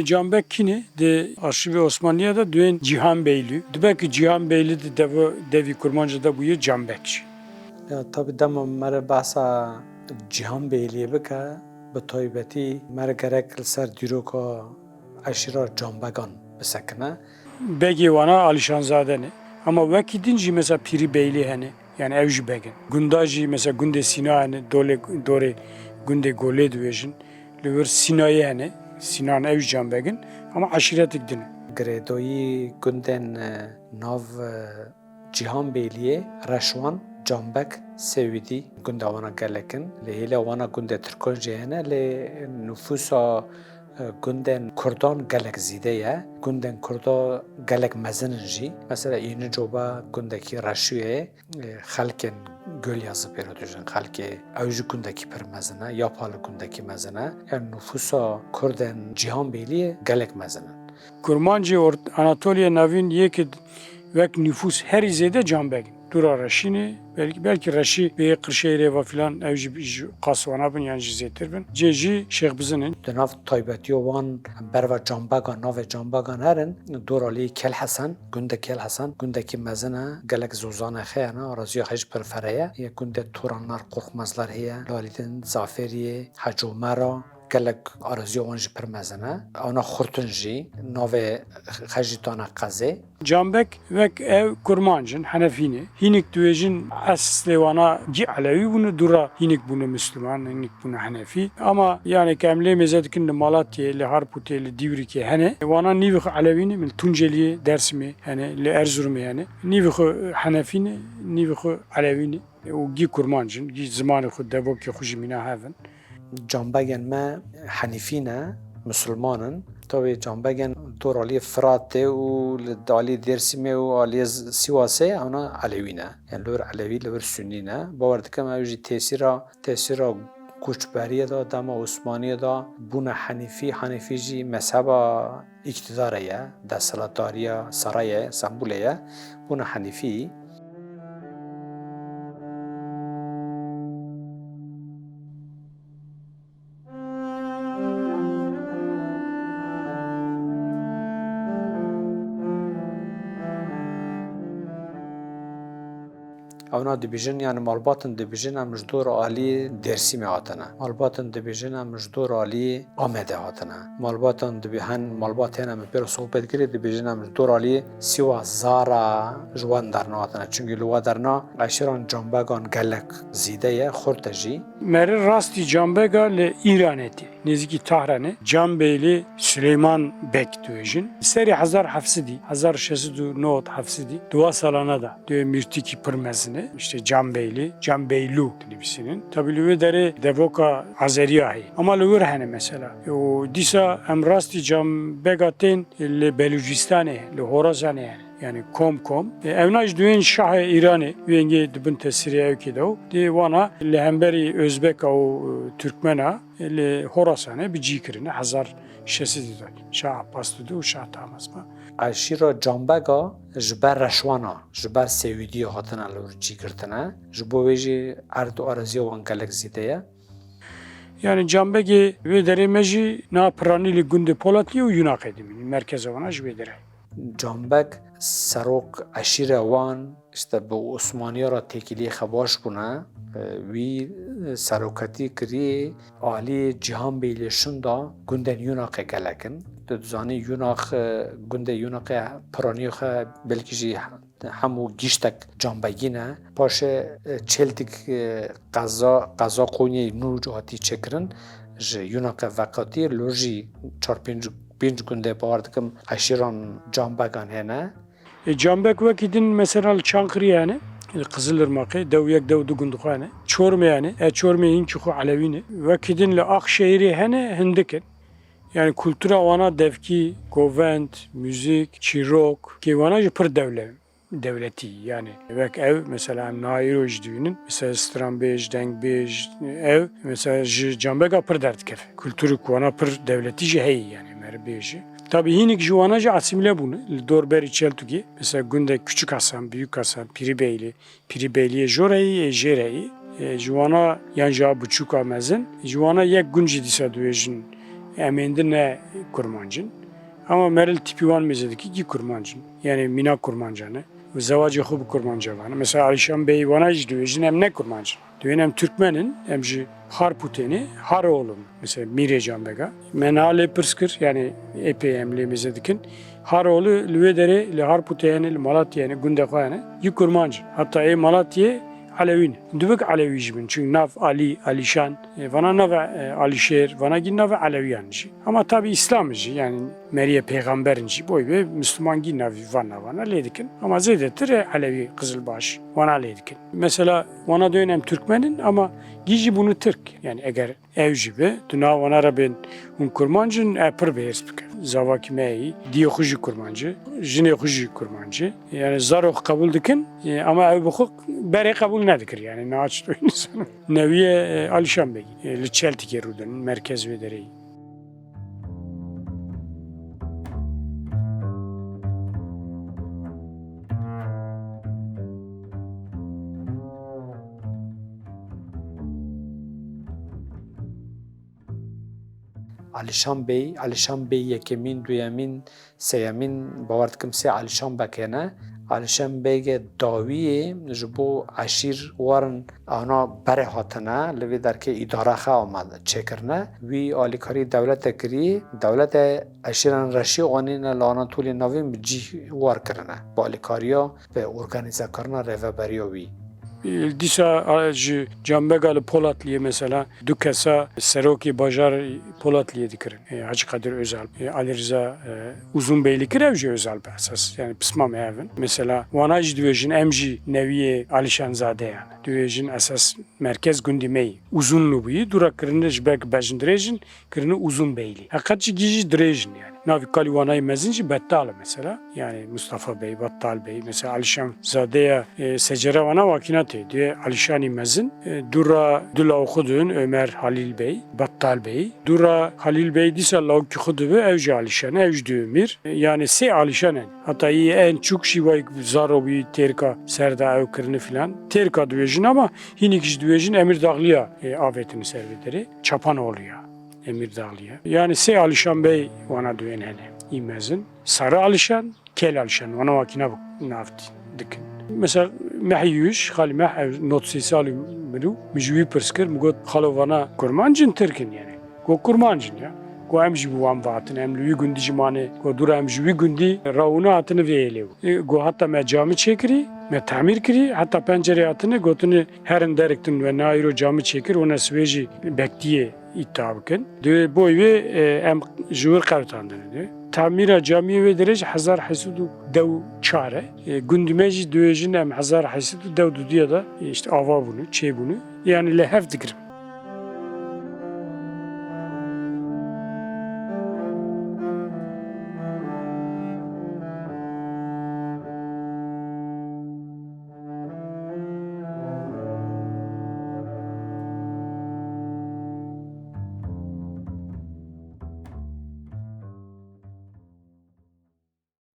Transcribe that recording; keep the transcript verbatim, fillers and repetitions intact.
Canbek kî ne? Di arşîvê Osmaniyê de duyên Cîhan Beylî. Dibe ki Cîhan Beylî di devo, devî Kurmancê de bûye Canbek jî. Ya, tabi dema mere behsa Cîhan Beyliyê bike, bi taybetî mere gerek li ser dîroka eşîra Canbegan bisekine. Begê wana Alîşanzade ne. Ama wekî din jî mesela Pîrî Beylî hene. Yani ew jî beg in. Gunda jî mesela gundê Sîna hene, dolê, dorê gundê Golê dibêjin. Li wir Sînayê hene. Sînan ew jî Canbeg in. Ama eşîretek din e. Girêdayî gundên, e, nav, e, Cîhan Beyliyê, Reşwan, Canbek, Sêwîdî gunda wana gelek in. Lê hêla wana gundê Tirkan jî hene, lê nufûsa, e, gundên Kurdan gelek zêde ye. Gundên Kurda gelek mezin in jî. Mesela Înicoba gundekî Reşûyê, e, xelkên Gölyazı pêro dibêjin, xelkê ew jî gundekî pir mezin e, Yapalı gundekî mezin e. Yani nufûsa Kurdên Cîhan Beyliyê gelek mezin in. Kurmancê Ort-, Anatoliya Navîn yê ki wek nufûs herî zêde Canbeg in. Dûra Reşî ne, belkî, belkî Reşî bê Qirşeyrê ve filan, ew jî, jî qas wana bin yan jî zêtir bin. Cê jî Şêxbizin in. Di nav taybetiya wan berva Canbegan, navê Canbegan herin, dor alî Kel Hesen, gundê Kel Hesen, gundekî mezin e, gelek zozanê xwe hene, araziya xwe jî pir fereh e. Yê gundê Turanlar, Korkmazlar heye, li alî din Zaferiyê, Hec Omer a, gelek araziya wan jî pir mezin e. Ewna xurt in jî, navê xwe jî dane qezê. Canbek wek ew Kurmanc in, Henefî ne. Hînik dibêjin eslê wana gî Elewî bûne, dûra hînik bûne Misliman, hînik bûne Henefî. Ama yani ke em lê mêze dikin li Malatyê, li Harpûtê, li Dîwrikê hene. Wana nîvî xwe Elewî ne, li Tunceliyê, Dersimê hene, li Erzurumê hene. Nîvî xwe Henefî ne, nîvî xwe Elewî ne. Û gî Kurmanc in, gî zimanê xwe, devokê xwe jî mîna hev in. Canbegên me Henîfî ne, Musulman in. Tabî Canbegên dor aliyê Firatê û li aliyê Dêrsimê û aliyê Z-, Sîwasê, ewna Elewî ne. Yani li wir Elewî, li wir Sunnî ne. Bawer dikim ew jî tesîra, tesîra koçberiyê de, dema Osmaniyê de bûne Henîfî. Henîfî jî mezheba îktîdarê ye, desthilatdariya sarayê, Stenbolê ye, bûne Henîfî. Ewna dibêjin, yani malbatin dibêjin, em ji dor alî Dêrsimê hatine. Malbatin dibêjin, em ji dor alî Amedê hatine. Malbatan dibê-, hen malbat hene, em pê re sohbet kirê, dibêjin, em ji dor alî Sîwa Zara ji wan derna hatine. Çunkî li wa derna eşîran Canbegan gelek zêde ye, xurt e jî. Merê rastî Canbega li Îranê tê, nêzîkî Tahranê. Canbeylê Silêman Beg dibêjin. Serê hezar heft sedî, hezar şeş sed û nod heft sedî, di wa salana de. Duyê Mîrtîkî pir mezin e. İşte Canbeyli, Canbeylu dinivîsînin. Tabi li wê derê devoka Azeriya heye. Ama li wir hene mesela. Û dîsa em rastî Canbega tên li Belûcistanê, li Horasanê hene. Yani kom kom. E, ewna ji duyên şahê Îranê, wengê di bin tesîrê ewkê de û dê wana li hemberî Özbeka û, e, Türkmena, e, li Horasanê bi cî kirine. Hezar şeş sed û deh. Şah Abbas Dudu û Şah Tahmaspa. Eşîra Canbega ji ber Reşwana, ji ber Sêwîdiyê hatine li wir cî girtine. Ji bo wê jî erd û araziya wan gelek zêde ye. Yani Canbegê wê derê me jî na piranî li gundê Polatiyê û Yunaqê dimînin. Merkeza wana ji wê derê. Canbeg serok eşîre wan, işte bi Osmaniya re têkiliyê xwe baş bûne. E, wî seroketî kirî alî Cîhan Beylê Şinda gundên Yunaqê gelek in. Tu dizanî Yunaq, e, gundê Yunaqê piraniya xwe belkî jî hemû giştek Canbegî ne. Paşê, e, Çeltik, e, qeza, qeza Qonyê nû hatî çêkirin. Ji Yunaqê veqetî, lor jî çar pênc, pênc gundê, bawer dikim, eşîran Canbegan hene. E, Canbek wekî din mesela li Çankirî hene, li Qizilirmaqê, dew yek dew du gund xwe hene. Çormê hene, e, Çormê hinkî xwe Elewî ne. Wekî din li Aqşehîrê hene, hindik in. Yani kultura wana devkî, govend, muzîk, çîrok, kê wana jî pir dewle-, dewletî. Yani wek ev, mesela em niha îro jî dibînin. Mesela stranbêj, dengbêj, ev mesela ji Canbega pir derdikeve. Kulturê ku wana pir dewletî jî heye yani, me re bêje. Tabi hînik ji wana jî asîmîle bûne. Li dor berî Çeltûkê, mesela gundek Küçük Hasan, Büyük Hasan, Pîrî Beylî, Pîrî Beyliyê jor heyî, ê jêr heyî. E, ji wana yan jî a biçûka mezin. Ji wana yek gund jî dîsa dibêjin Em êndi ne kurmanc in. Ama meril tîpî wan mêze dikî kî kurmanc in. Yani mîna kurmancan e. Û zewacê xwe bi kurmanca vane. Mesela Alîşan Bey wana jî dibêjin em ne kurmanc in. Dibên em Türkmen in, em ji Harpûtê ne, Haroğlu in. Mesela Mîrê Canbega. Me niha lê pirs kir, yani epey em lê mêze dikin. Haroğlu li wê derê, li Harpûtê hene, li Malatyê hene, gundê xwe hene. Yî kurmanc in. Hatta ê Malatyê Elewî ne. Dibik Elewî jî bin. Çünkü nav Alî, Alîşan, e, vana nave, e, Alîşêr, vana gî nave Elewiyan jî. Ama tabi Îslam jî, yani meriye pêxemberin jî, boy be Müslüman gî navî van navana lê dikin. Ama zêdetir, e, Elewî, Qizilbaş, wana lê dikin. Mesela wana dibên em Türkmen in ama gî jî bûne Tirk. Yani eger ew jî be, tu niha wana re bên hûn kurmanc in, e, pir bi hêrs bike. Zavakî me yî, diyê xwe jî kurmanc e, jinê xwe jî kurmanc e. Yani zarok qebûl dikin, e, ama ew bi xwe berê qebûl nedikir. Yani niha çi tu nizane. Newiye, e, Alîşan Begî, e, li Çeltikê rûdin, merkez wê derê yî. Alîşan Bey, Alîşan Bey yekemîn, duyemîn, sêyemîn, bawer dikim sê Alîşan Beg hene. Alîşan Begê dawiyê ji bo eşîr werin ana berê hatine, li vê derkê îdare xe amade çêkirine. Wî alîkarî dewlete kirî, dewlete eşîran reşî anîne li Anatolî Navîn bi cî war kirine. Bi alîkariya bi organîzekirina rêveberiya wî. Dîsa, a, ji Canbega li Polatliye mesela du kesa serokê bajar Polatliye dikirin. E, Hacı Kadir Özal, e, Ali Rıza, e, Uzunbeyli kir, ew jî Özal bi esas. Yani pisma me ev in. Mesela wana jî dibêjin em jî newiyê Alîşanzade yani. Dibêjin esas merkez gundî me yî. Uzunlu bûyî, dûra kirine ji ber bejin dirêj in, kirine Uzunbeyli. Heqet jî gî jî dirêj in yani. Navî kalî wanayê mezin jî Bettal e mesela. Yani Mustafa Bey, Battal Bey, mesela Alîşan Zadeya, e, secere wana wakîna tê. Dê Alîşanî mezin, e, dûra du lawxu dibin, Ömer, Halîl Bey, Battal Bey. Dûra Halîl Bey dîsa lawkî xwe dibe, ew jî Alîşan e, ew jî dê Ömîr. E, yani sê Alîşan in. Heta yî en çûk jî wayk zaro bî têrka ser de ew kirine filan. Têrka dibêjin ama hînik jî dibêjin Emîr Dağlıya, e, avêtine ser vê derê. Çapanoğlu ya. Emîr Dağlıya. Yani sê Alîşan Bey wana duyên hene. Î mezin. Sarı Alîşan, Kel Alîşan. Wana wakîna bi nav dikin. Mesela Meh Yûş, Xalî Meh, ev nod sê salî mirû, min ji wî pirs kir, min got, "Xalo vana kurmanc in, tirk in yani?" Got, "Kurmanc in ya." Got, "Em jî bi wan ve hatin, em li wî gundî jî mane." Got, "Dûra em ji wî gundî rawine hatine vê êlê." E, got, "Heta me camî çêkirî, me temîr kirî, heta pencerê hatine, gotine herin deriktin we, niha îro camî çêkir, hûn ez wê jî bektiyê îta bikin." Di boy wê, e, em ji wir qewtandine de. Tamîra camiyê wê derê jî hezar heyşt sed û deh û çar e. E, gundî me jî dibêjin em hezar heyşt sed û deh û dudiya de, e, işte ava bûne, çêbûne. Yani li hev digirin.